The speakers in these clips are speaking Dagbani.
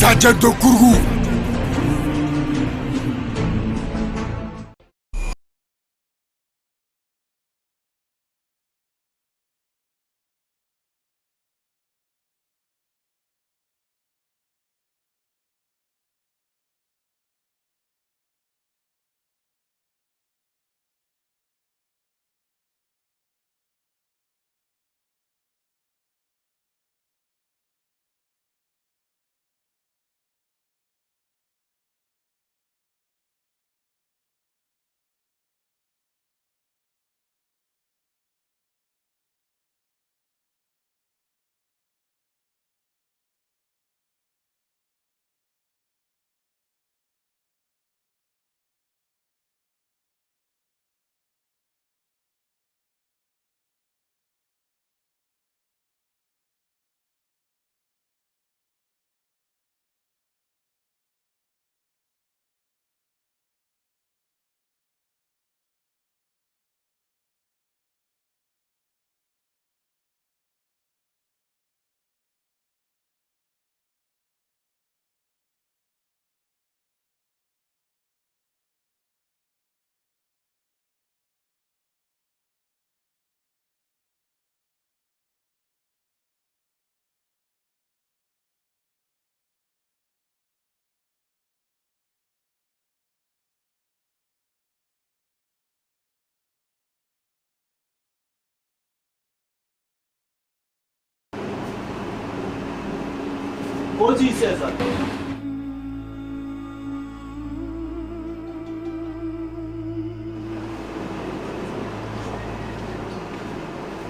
Sergeant Dokurugu. 国际线上。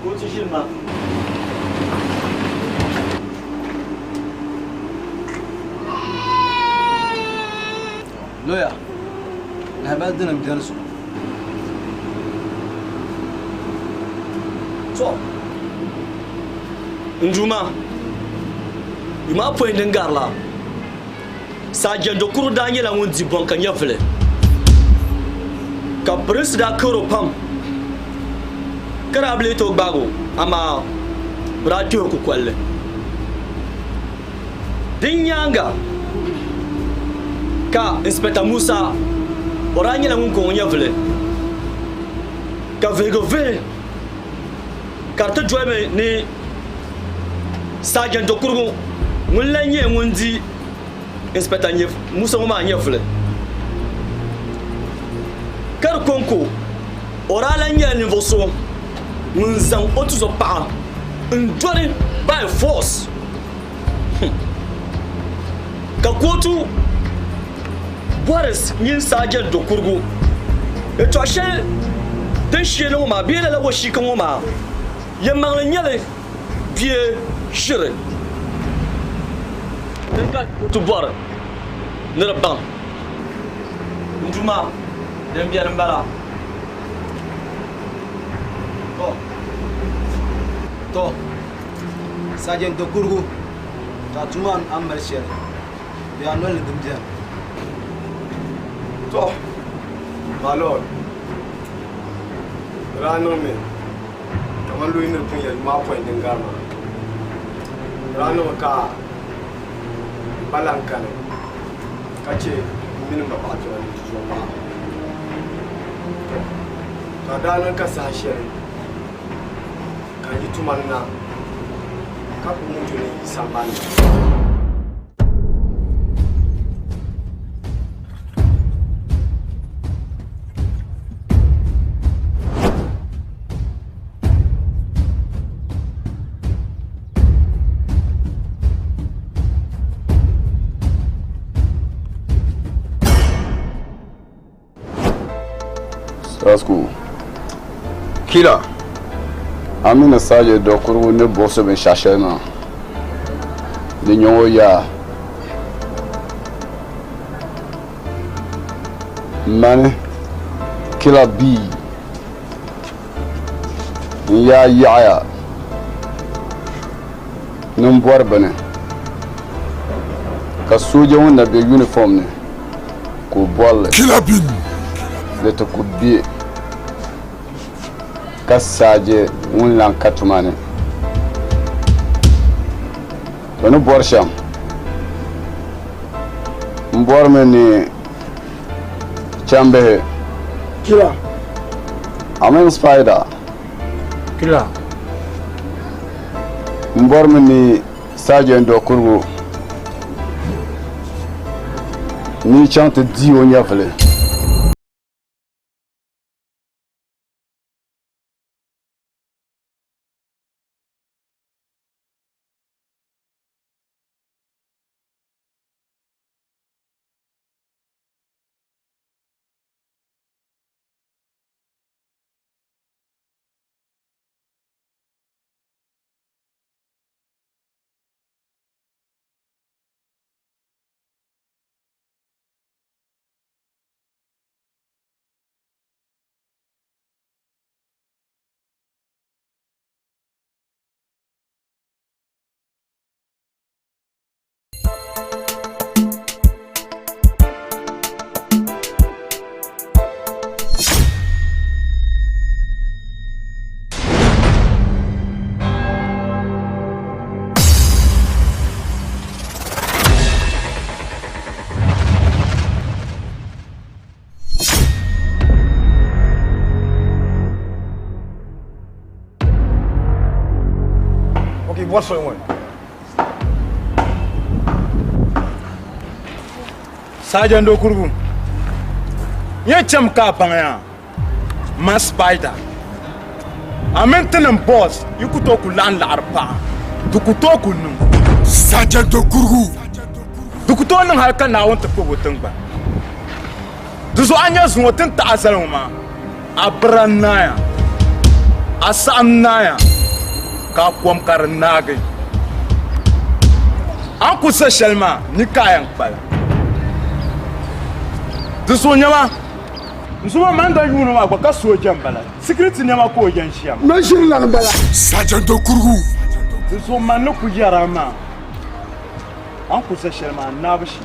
国际线吗？ Lawyer, lahabali din n-beni zuŋɔ. To, n Duuma, yuma apɔin din garila, Sergeant Dokuru daa nyɛla ŋun di bɔŋ ka nyɛvili, ka pirinsi daa kari o pam ka daa bi lee tooi gbaagi o, amaa bɛ daa kpɛhi o kukolli. Din nyaaŋa ka Inspector Musa o daa nyɛla ŋun kɔŋ o nyɛvili ka vihigu vihi ka di ti dolimi ni Sergeant Dokurugu ŋun lahi nyɛ ŋun di Inspector Musa ŋɔ maa nyɛvili ka di kɔŋko o daa lahi nyɛla ninvuɣ so ŋun zaŋ o tuzɔpaɣa n-doli by force. Ka kootu Boris mini Sergeant Dokurugu yɛtɔɣ shɛli din sheeni ŋɔ maa bee lala wasiika ŋɔ maa yɛlimaŋli nyɛli bee shiri din ka kootu bɔri ni di baŋ. N Duuma, din beni m-bala. Tɔ! Tɔ! Sergeant Dokurugu, ka a tuma a ni mali shɛli bee a noli ni din beni. Tɔ! My lord, di daa niŋmi kaman luyi ni pun yɛli yuma apɔin din gari maa. Di daa niŋmi ka m ba lan kani ka chɛ m mini m ba paɣa kpɛma ni n tuzo paɣa. Tɔ! Ka di daa niŋ ka saha shɛli ka n yi tuma ni na ka kpuɣi moto ni yi sambani ni. Sasco. Killer. A mi ni Saje Dɔkurugu ni buɣisi binshɛɣu shɛli maa, di nyɛ o yaa. Mani Killer B n yaa yaɣiya ni m bɔri bini ka sooja ŋun na be uniform ni ka o bɔri li di ti ku be ka saaje ŋun lan ka tuma ni. O ni bɔri shɛm, N bɔrimi ni chambihi. Kila. A mini Spider. Kila. N bɔrimi ni Sergeant Dokurugu ni chaŋ ti di o nyɛvili. Ok, bɔri soli ŋɔ ni. Sergeant Dokurugu, n yɛn chami ka a baŋ yaa, man Spider, a mini tinim boss yi ku tooi ku laɣim laɣiri paɣa, di ku tooi ku niŋ. Sergeant Dokurugu. Di ku tooi niŋ hali ka Naawuni ti kpubi o tiŋgbani. Di zuɣu a nya zuŋɔ ti ni taɣi a zali ŋɔ maa, a bira n-naaya, a saɣim naaya, ka a kom ka di naagi. A ni ku sa shɛli maa ni ka a yɛn kpalim. Di zuɣu nɛma, n zuŋɔ man da yuuni maa gba ka sooja m-bala, sikiriti nɛma ka o yɛn ʒiya maa. Man ʒiri lani m-bala. Sergeant Dokurugu. Di zuɣu man ni ku yɛri a maa, a ni ku sa shɛli maa naabu shee.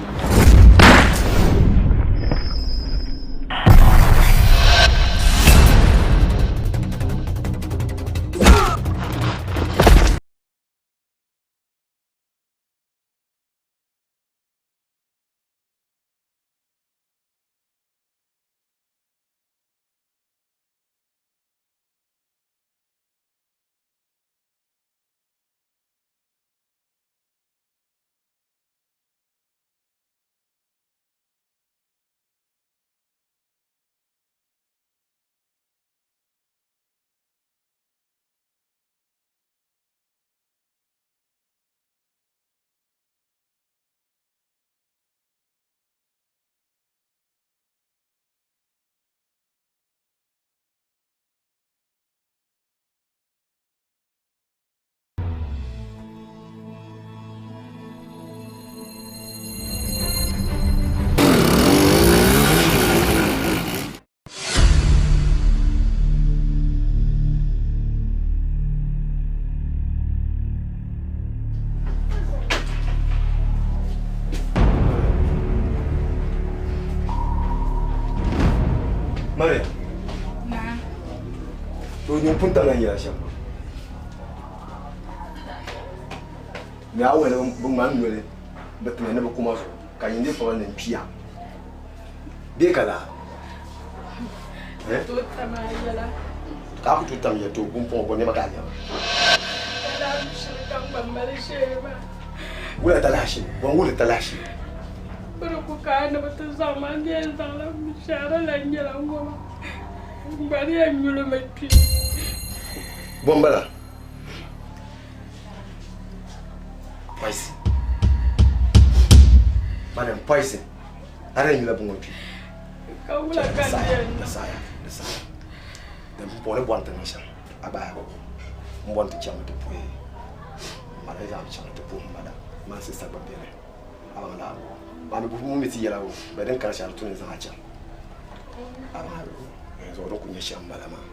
Maria. To nyɛ pun tamla n yɛla shɛm ni a wali bi ŋmani noli bi timi ni bi kuma zuɣu ka nyin di kpaŋa ni n kpiya bee ka laa ka a ku tooi tam ya to pumpɔŋɔ bɔ nɛma ka a nɛma wula talahi bɔn wuli talahi Bɛ ku kaai ni bɛ ti zaŋ ma n yɛn zaŋla shɛhira la nyɛla ŋɔ maa n gba di yɛn nyuli mi kpi. Bɔ m-bala? Poison. Madam, poison. A di yɛn nyula bini ŋɔ kpi. Ka wula ka n yɛn niŋ? Di saɣiya, di saɣiya. Din pumpɔŋɔ ni bɔri ni ti niŋ shɛm, a gba a m bɔri ni ti chaŋmi ti puhi m ma di zaŋ chaŋ ti puhi m ma da man sista gba beni. A baŋ la maa mi ŋun mi ti yɛla o bɛ din kari shɛli tu ni zaŋ a chaŋ. A baŋ la zuɣu din ku nyɛ shɛm m-bala maa.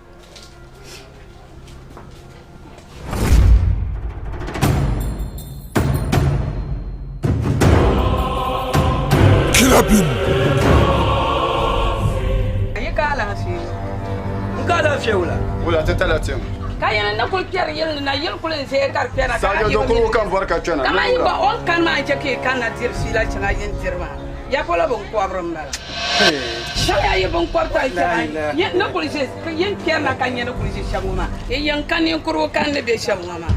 Killer Bin. Yi ka alaafee? N ka alaafee wula? Wula ti tala tim. Ka yɛli ni kuli kpɛri yili ni na, yili kuli n-ʒeya ka di kpɛna ka a Sajo yi bi dokoro nini ka n bɔri ka kpɛna. Kaman yi gba o ni kani maa n-chɛ ka yi kanna diri fiila shɛŋa yi ni diri maa. Ya polo binkɔbiri m-bala. Shɛŋa yi binkɔbitali kpɛma ni kuli ʒe yi ni kpɛrina ka nya ni kuli ʒe shɛm ŋɔ maa, yi yɛn ka ninkurigu ka n ni be shɛm ŋɔ maa.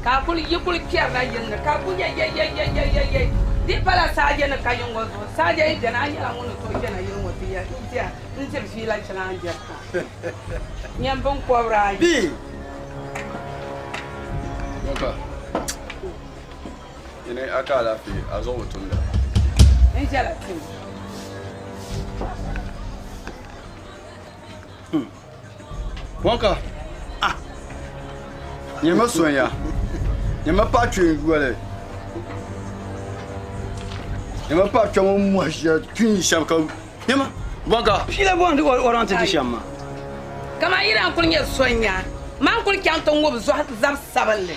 Ka a kuli yi kuli kpɛrila yili ni ka a kuli yɛyɛyɛyɛyɛyɛ di pala saaje ni ka yi ŋɔ zuɣu. Saaje yi beni a nyɛla ŋun ni tooi kpɛna yili ŋɔ ti yɛli n diri fiila chana a ni diri ka nyɛ m binkɔbiri ayi. Nyini a ka alaafee a zuɣu bi tumda. N ʒɛla tim. Wɔnka ah nyɛma sonya nyɛma paɣa kpee yoli nyɛma paɣa kpee ŋun mɔhi ʒiya kpee shɛm ka nyɛma wɔnka. Fiila bɔŋ di o raŋ ti di shɛm maa. Kaman yi daa kul nyɛ sonya, man kul chaŋ ti ŋub zɔhi zab sabinli,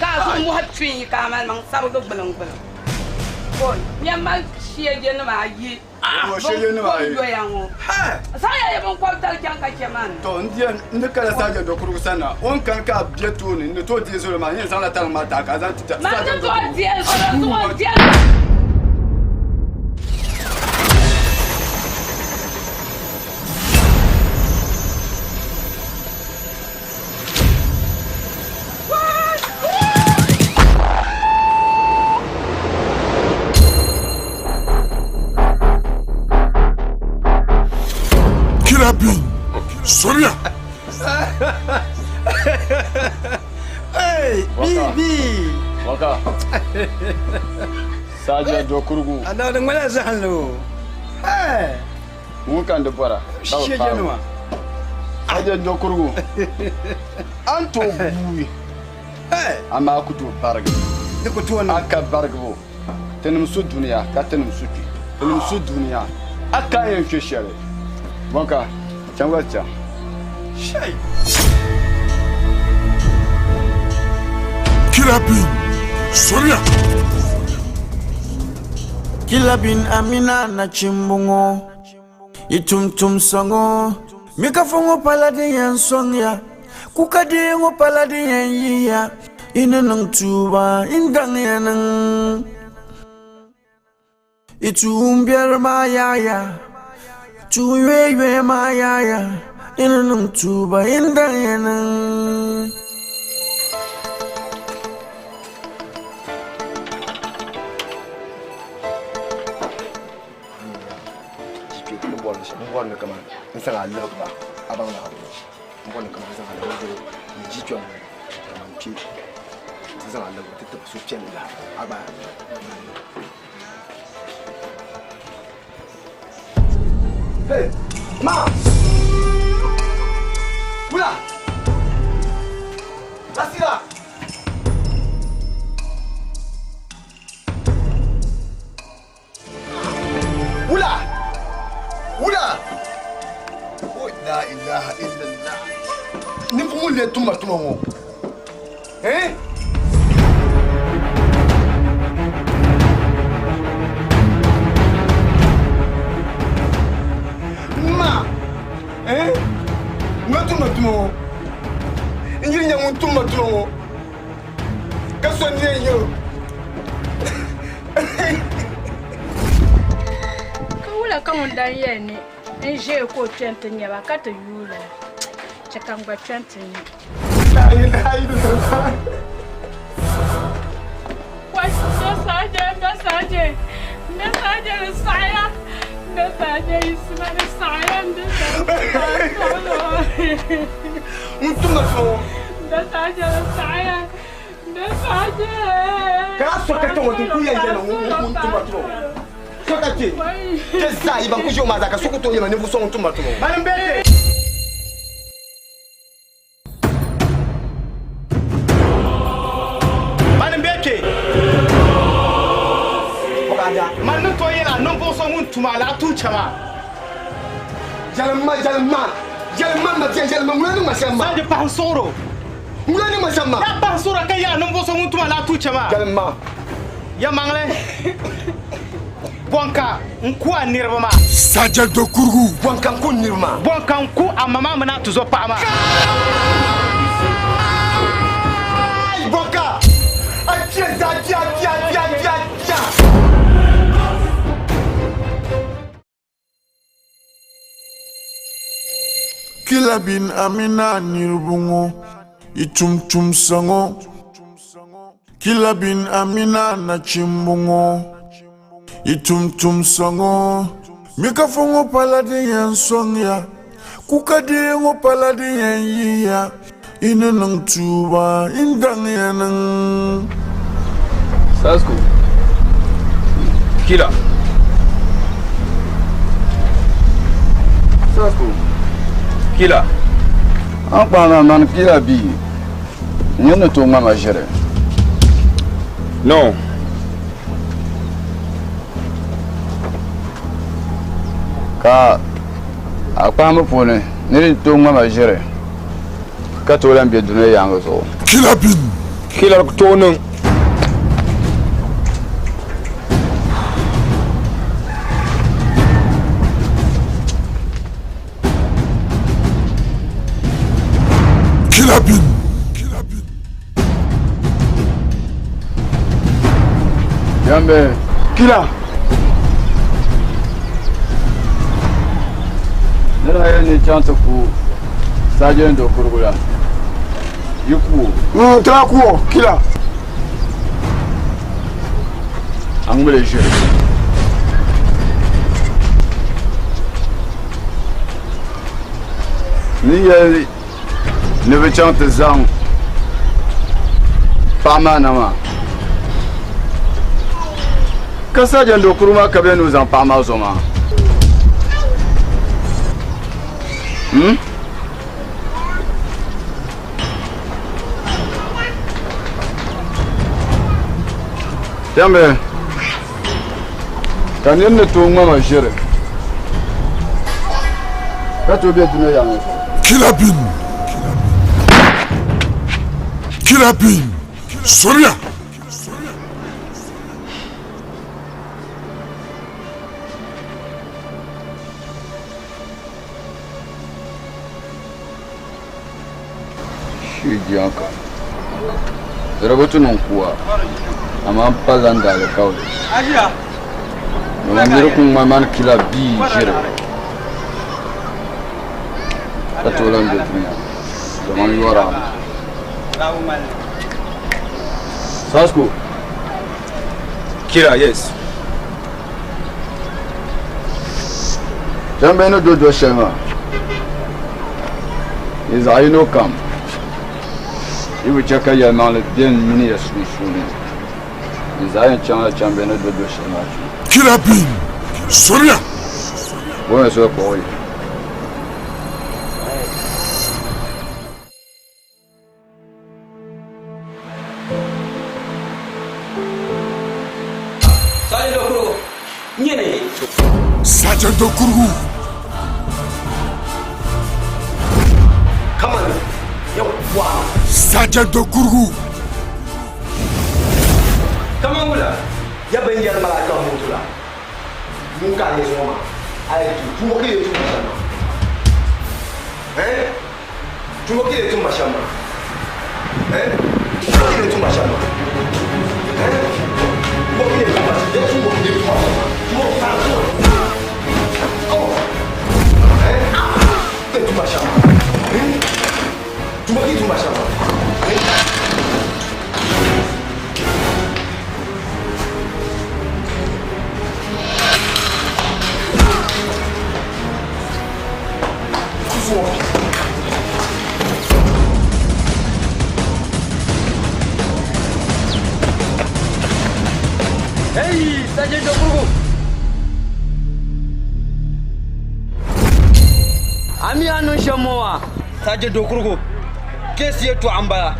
ka a zuɣu mɔhi tuui ka a mali maŋ sabigi gbuliŋgbuliŋ. Ko nyɛ mali shɛɛjɛnima ayi biŋkɔb doya ŋɔ. Zaŋya yi biŋkɔbitali chaŋ ka chɛ ma ni. Tɔ! N diya n ni kana Saajɛn Dokurugu sani na, o ni kani ka a be tooni n ni tooi deei zolo maa, n yɛn zaŋla tariŋ maa ti a ka a zaŋ ti Man Saajɛn ni tooi Dokurugu. deei zolo zuɣu n diya. Killer Bin, Soria. Hey, Waka. bi Waka. Saajɛn Dokurugu. A di ŋmanila zahinli o. Hey. Ŋun ka n di bɔra ka bi paai o. Saajɛn Dokurugu, a ni tooi guui amaa a ku tooi barigi. A ka barigibu, tinim su dunia ka tinim su kpi. Tinim su dunia, a ka a yɛn kpe shɛli. Bɔnka, chaŋ gba ti chaŋ. Killer Bin, Soria. Killer Bin Amina nachimba ŋɔ yi tum tumsa ŋɔ mikafo ŋɔ pala din yɛn sɔŋ ya kuka dee ŋɔ pala din yɛn yihi ya yi ni niŋ tuuba n daŋ ya niŋ yi tuumbiɛri maa yaɣiya tuun yoeyoe maa yaɣiya yi ni niŋ tuuba n daŋ ya niŋ. Hey, ma! Wula! Nasira! Wula! Wula! Oh, la ilaha illallah. Ninvuɣu ŋun lee tumma tuma ŋɔ. Eh? Ma! Eh? Ŋun tumma tuma ŋɔ. N yuli nyɛ ŋun tumma tuma ŋɔ. Ka so n-nyɛ yo. Ka wula ka ŋun daa yɛli ni n ʒee ka o kpe nti nya ba ka ti yuui la? Chɛ ka n gba kpe nti nya. Wai, n saaje, n saaje, n saaje di saɣiya, n saaje yiɣisima di saɣiya, n saaje Ŋun tumdi tuma ŋɔ. N saaje di saɣiya, n saaje. Ka a so ka kpɛ ŋɔ din kuli yɛn yɛli ŋun tumdi tuma ŋɔ. So ka kpɛ kpɛ zaa yi ban ku ʒi o maa zaa ka so ku tooi yɛli ma ninvuɣ so ŋun tumdi tuma ŋɔ. Mani m-be kpɛ. Mani m-be kpe. Mani ni tooi yɛli a ninvuɣ so ŋun tum alaatuucha maa. Jɛlimma, jɛlimma, jɛlimma m mabia, jɛlimma, ŋuna ni ŋma shɛm maa. Sandi pahi n suɣir o. Ŋuna ni ŋma shɛm maa. Yaa pahi n suɣir a ka yɛli a ninvuɣ so ŋun tum alaatuucha maa. Jɛlimma. Yɛlimaŋli, bɔnka n-ku a niriba maa. Sajɛndo kurugu. Bɔnka n-ku n niriba maa. Bɔnka n-ku a ma maa mini a tuzɔpaɣa maa. Kai! Bɔnka! A kpia zaa kpia, kpia, kpia, kpia! Kilabin a mini a niriba ŋɔ yi tum tumsa ŋɔ. Kilabin a mini a nachimba ŋɔ yi tum tumsa ŋɔ. Mikafo ŋɔ pala din yɛn sɔŋ ya, kuka dee ŋɔ pala din yɛn yihi ya. Yi ni niŋ tuuba, n daŋ ya niŋ. Sasko. Kila. Sasko. Kila. An kpaŋ maa mani kila bia n-nyɛ ni tooi ŋma ma ʒiri. No. Ka a kpahimbu puuni ni di tooi ŋma ma ʒiri ka tooi lan be dunia yaaŋa zuɣu. Kila bin. Kila ku tooi niŋ. Kila bin. Yambe. Kila. Nira yɛli ni chaŋ ti ku Sajɛn do kurugu la, yi ku o. N tira ku o, kila. A ŋmili ʒiri. Ni yɛli ni bɛ chaŋ ti zaŋ paɣa maa na maa, ka Saajɛndo kuro maa ka bɛ ni o zaŋ paɣa maa zo maa. Hmm? Kpɛmbi, ka nir ni tooi ŋma ma ʒiri, ka tooi be dunia yaŋ ŋɔ zuɣu. Kilabin Kilabin Soria. Shijianka. Di bi ti niŋ kuwa, amaa m pa zani daalikauli. Dama nir ku ŋma mani kila bia ʒiri ka tooi lan be dunia dama n yɔri a mi. Sasko. Kira, yes. Chɛmbihi ni do do shɛli maa, yi zaɣ yino kam yi bi chɛ ka yɛlimaŋli be n mini ya sunsuuni, yi zaa yɛn chaŋla chɛmbihi ni do do shɛli maa kpee. Kira bin, Soria. Bɔmi soli kpuɣi yi. Sergeant Dokurugu. Sergeant Dokurugu. Kaman wula ya bin yɛri mala ka moto la ŋun ka a zuɣu maa a yi tu tumo ka yɛ tumma shɛm maa eh tumo ka yɛ tumma shɛm maa eh tumo ka yɛ tumma shɛm maa eh tumo ka yɛ tumma ya tumo ka yɛ tumma shɛm maa tumo ka oh eh ka yɛ tumma shɛm maa eh tumo ka yɛ tumma shɛm maa eh. Hey, Sergeant Dokurugu. Ami a niŋ shɛm ŋɔ maa. Sergeant Dokurugu, keesi yɛltɔɣa m-bala.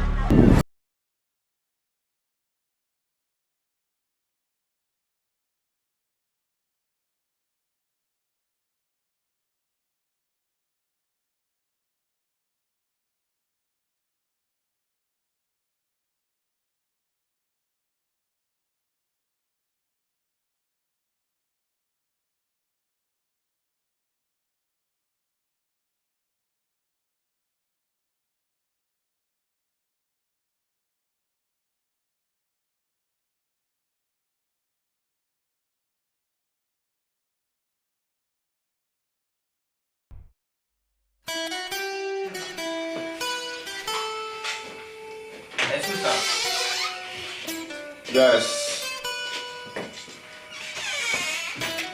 Yes.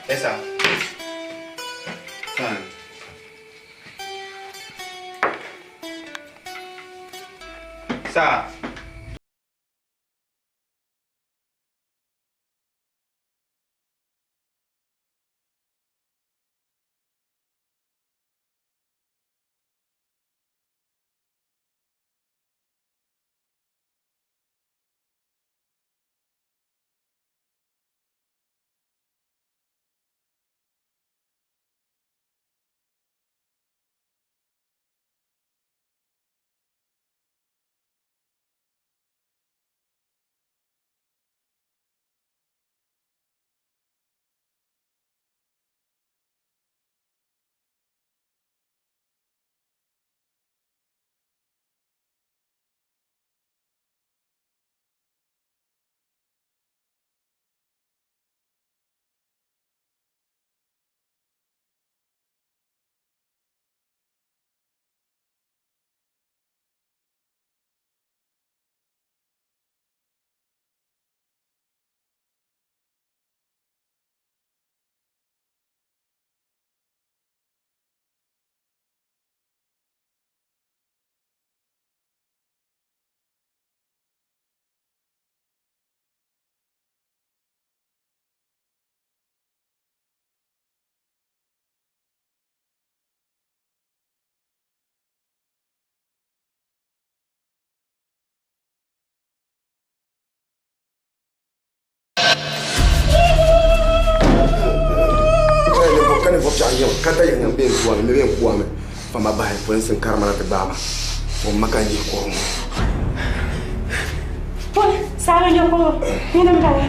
Yes, sir. Fine. Sir. Ka da yiŋ bɛn kuami mi bɛn kuami fama bahi polinsi n karima na ti gbaai ma o ma ka n yihi kɔri ŋɔ. Poli, saara nyɛ kɔŋɔ, nyini n bala.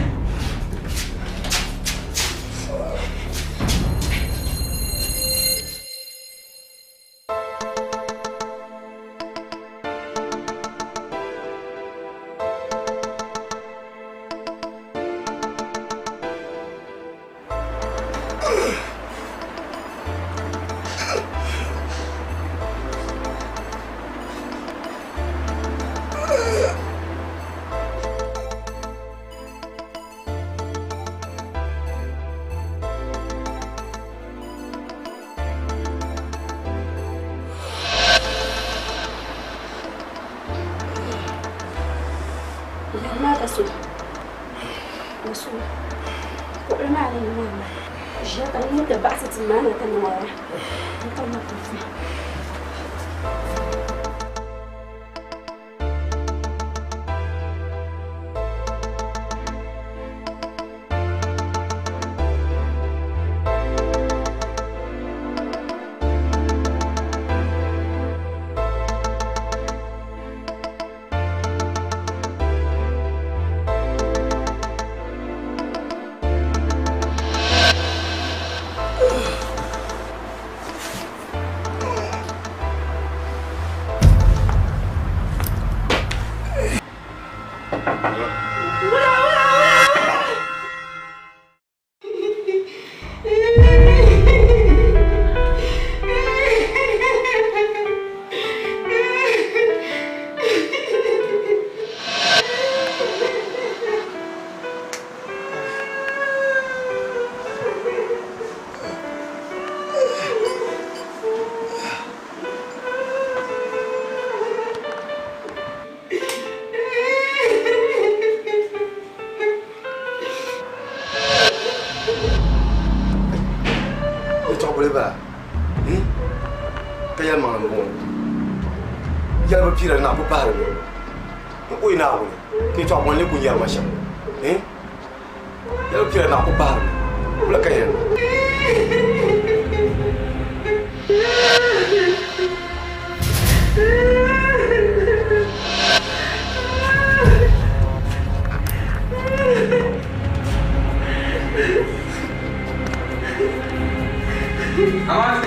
Ahmad.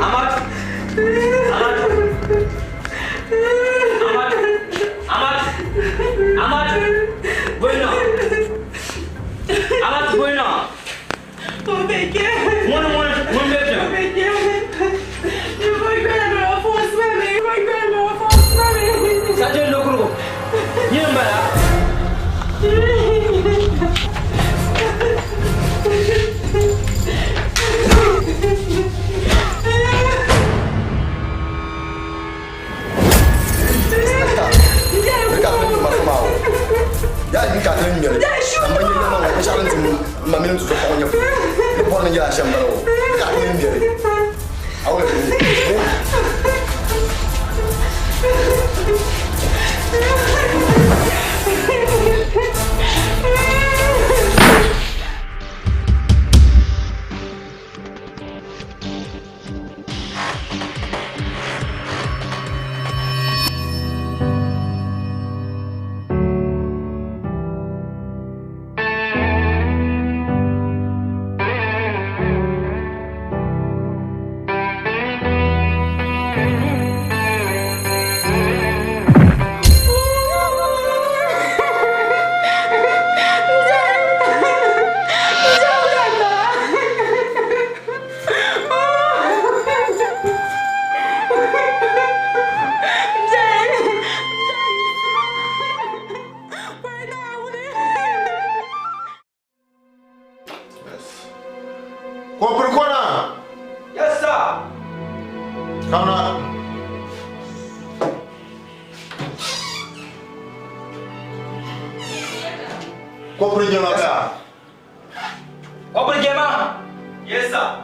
Ahmad. Ahmad. Corporal Kona. Yes, sir. Come on. Corporal Jema. Yes, sir. Corporal Jema. Yes, sir.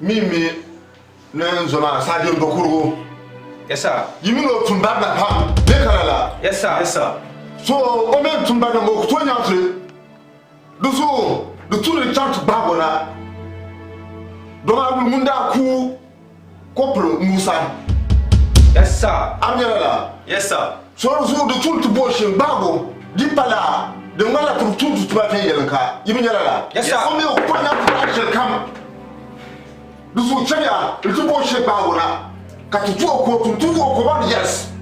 Mimi ne n zoma Sergeant Dokurugu. Yes, sir. Yi min o tum barina pam ne kana la. Yes, sir. Yes, sir. So o min tum barina ma o ku tooi nyaŋ ti di zuɣu di tu ni chaŋ ti gbaagi o na dama a wuli ŋun daa ku Corporal Musa. Yes, sir. A mi nyɛla la? Yes, sir. So di zuɣu di tu ni ti bo o shee n-gbaagi o di pa laa di ŋmanila ti bi tum ti tuma viɛnyɛliŋga. Yi mi nyɛla la? Yes, sir. O mi o ku tooi nyaŋ ti baɣa shɛli kam. Di zuɣu chɛliya n ti bo o shee gbaag o na, ka ti tuh o kootu n-ti wuh o ka o baŋ ni yes.